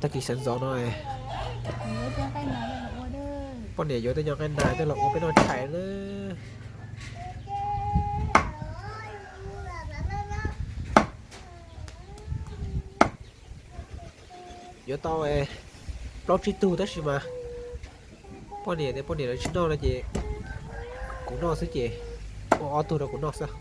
Tag kis sawv ntxov no poj niam yuav tej nyuag nqaij nas coj los ua peb noj tshais na. Yuav tau plaub tsib tug tab sis mas poj niam tias poj niam lawv tsis noj no ces kuv noj xwb ces ua ob tug rau kuv noj xwb.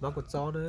Mab kua txob na.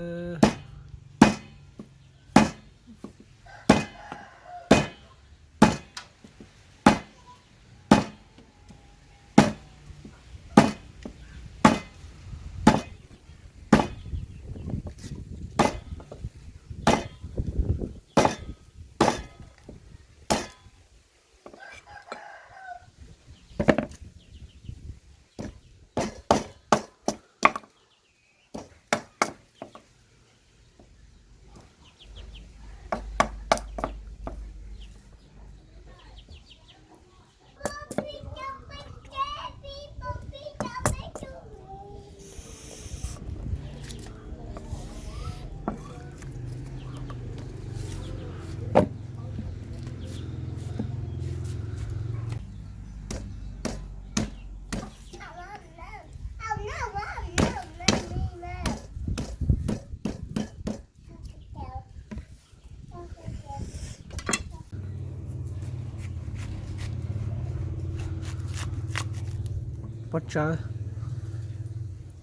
Pob tsawb,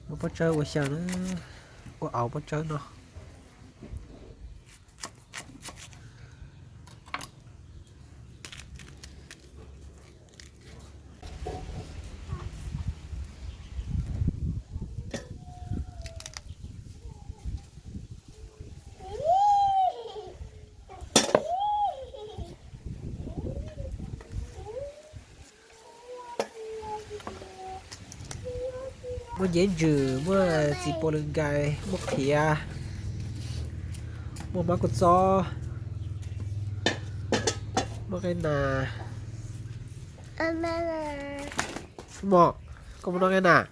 muab pob tsawb ua xyaw na, ua auv pob tsawb no. Muaj nceb ntsws, muaj txiv puas lws nkais, muaj qhiav, muaj mab kua txob, muaj nqaij nas. Mom, koj mus noj nqaij nas.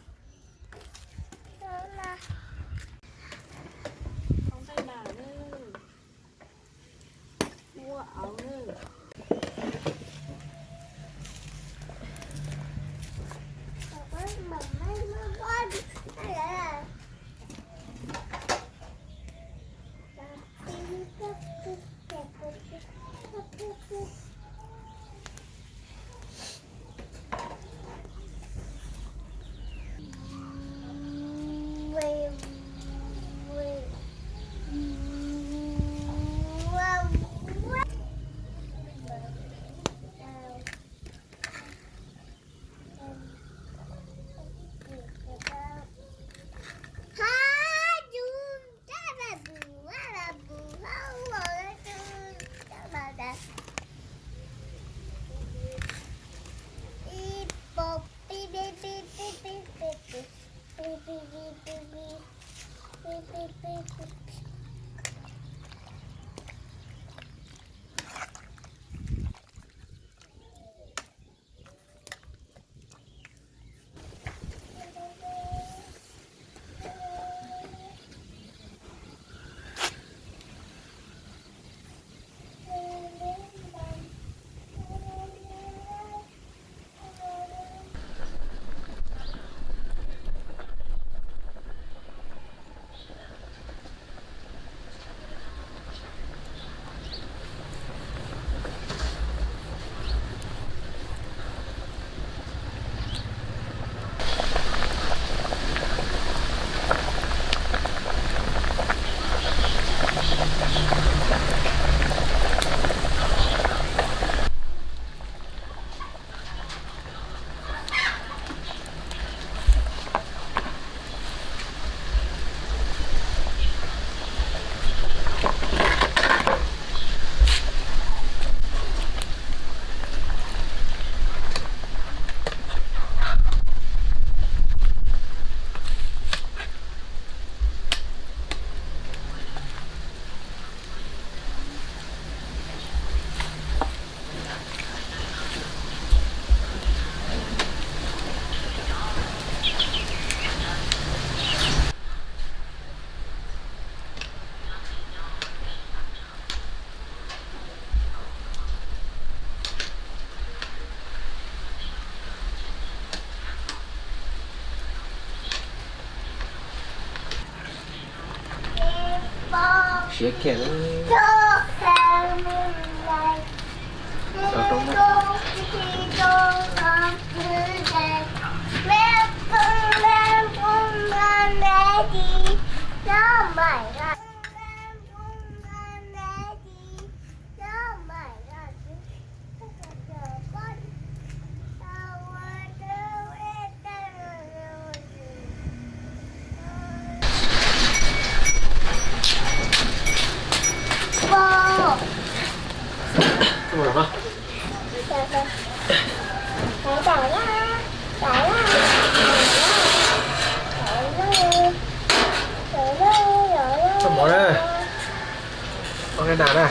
Khiav kiag. Rau rau. Koj mov na, koj nqaij nas na.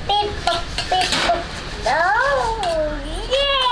Pip, pip, pip, pip. Oh, yeah.